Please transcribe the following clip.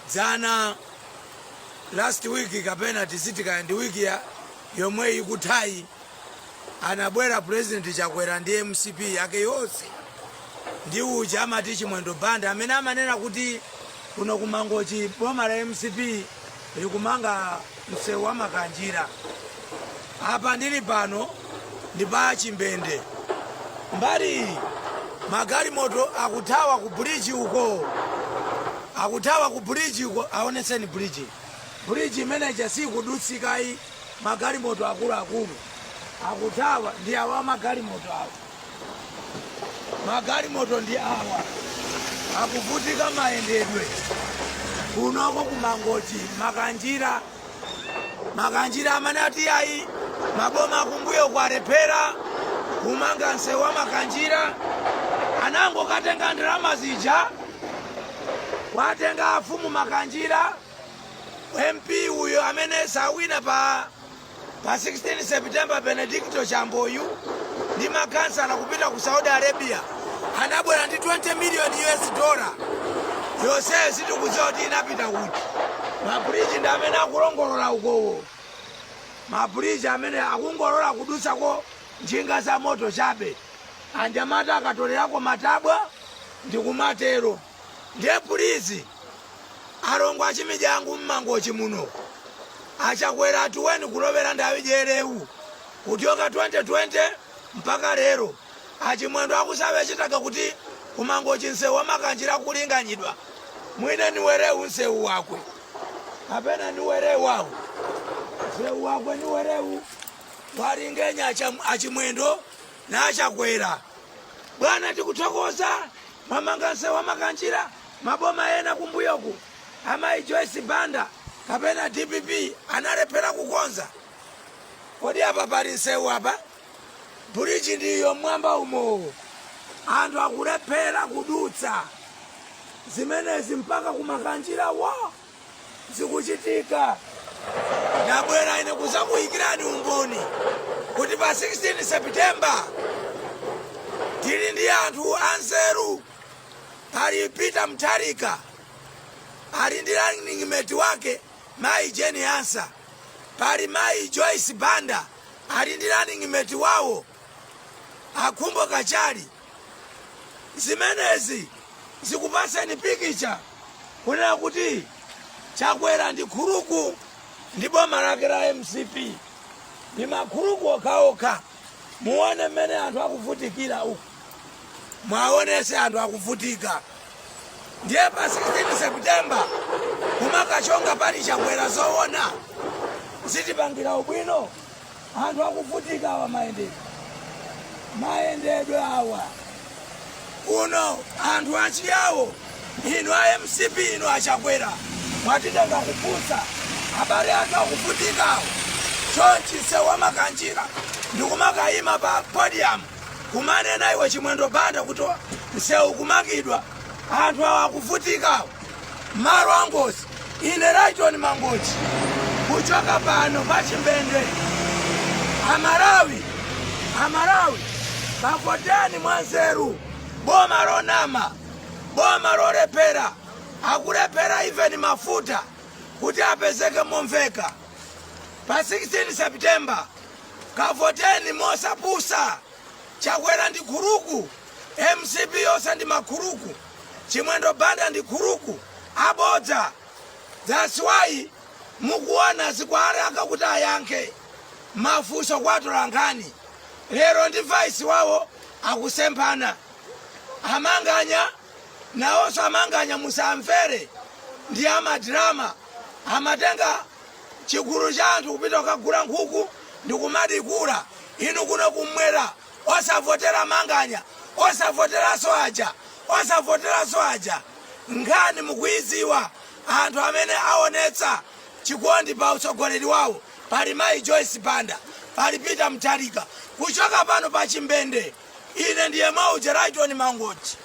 Dzana, last week, kapena tiziti kaya ndi wiki ya yomwe ikuthayi, anabwera President Chakwera ndi MCP yake yonse ndi uja amati Chimwendo Banda, amene amanena kuti kuno kuMangochi boma la MCP likumanga msewu wa Makanjira. Apa ndili pano ndi pa Chimbende. Mbali iyi magalimoto akuthawa ku bridge uko, akuthawa ku bridge uko. Aonetseni bridge. Bridge imeneja sikudutsikayi. Magalimoto akuluakulu akuthawa. Ndi awa magalimoto awa, magalimoto ndi awa, akuvutika mayendedwe kunoko kuMangochi. Makanjira, Makanjira amene ati ayi, maboma akumbuyo kwalephera kumanga msewu wa Makanjira, anangokatenga ndalama zija, kwatenga afumu Makanjira. MP uyo amene sawina pa 16 September, Benedicto Chamboyu, ndi makansala kupita ku Saudi Arabia, anabwera ndi 20 million US dollar yonseyo. Sitikudziwa kuti inapita kuti. Mabridge ndi amene akulongolola ukowo, mabridge amene akungolola kudutsako njinga za moto chabe, anyamata akatolerako matabwa ndi kumatero. Ndiye please, alongo achimidyangu mMangochi muno, aChakwera atuweni kulowera ndawi dyerewu kutyoka 2020 mpaka lero. Achimwendo akusawechitaga kuti kuMangochi msewu wa Makanjira kulinganyidwa, mwine niwerewu msewu wakwe kapena niwerewu awo, msewu wakwe niwerewu walingenya. Achimwendo na aChakwera, bwana, tikuthokoza mwamanga msewu wa Makanjira. Maboma ena kumbuyoku, amayi Joyce Banda kapena DPP, analephera kukonza. Kodi apa pali msewu? Apa bridge ndiyo mwamba umo, anthu akulephera kudutsa. Zimenezi mpaka kuMakanjira wa zikuchitika. Ndabwera ine kuzakuyikirani umboni kuti pa 16 September tili ndi anthu anzeru. Pali Peter Mutharika ali ndi running mate wake mayi Jane Ansah, pali mayi Joyce Banda ali ndi running mate wawo Akhumbo Kachali. Zimenezi zikupaseni pikicha kunena kuti Chakwera ndi crook ndi boma lake la MCP ndi macrook okhaokha. Muone mmene anthu akuvutikira uku, mwaonese anthu akuvutika. Ndiye pa 16 September kumakachonga pali Chakwera, zoona zitipangira ubwino? Anthu akuvutika awa, mayendedwe, mayendedwe awa kuno, anthu achiyawo. Inu a MCP, inu aChakwera, mwatitenga kupusa. Abale athu akuvutikawo chonchi, msewu wa Makanjira, ndikumakayima pa podium kumanena iwe Chimwendo Banda kuti msewu kumangidwa, anthu awa akuvutikawo, malo angozi. Ine Rayton Mangochi, kuchoka pano pa Chimbende. Amalawi, Amalawi, kavoteni mwanzeru. Boma lonama, boma lolephera, akulephera even mafuta kuti apezeke momveka. Pa 16 September kavoteni mosapusa. Chakwera ndi crook, MCP yonse ndi macrook, Chimwendo Banda ndi crook, abodza. That's why mukuona zikuaraka kuti ayankhe mafunso kwatola nkhani lero ndi vice wawo akusemphana. Amanganya nawonso, amanganya musamvere, ndi amadrama. Amatenga chigulu cha anthu kupita kukagula nkhuku ndikumadikula. Inu kuno kumwera, osavotera Manganya, osavoteranso aja, osavoteranso aja. Nkhani mukuiziwa. Anthu amene aonetsa chikondi pa utsogoleri wawo, pali mayi Joyce Banda, pali Peter Mutharika. Kuchoka pano pa Chimbende, ine ndiye Mauja Rayton Mangochi.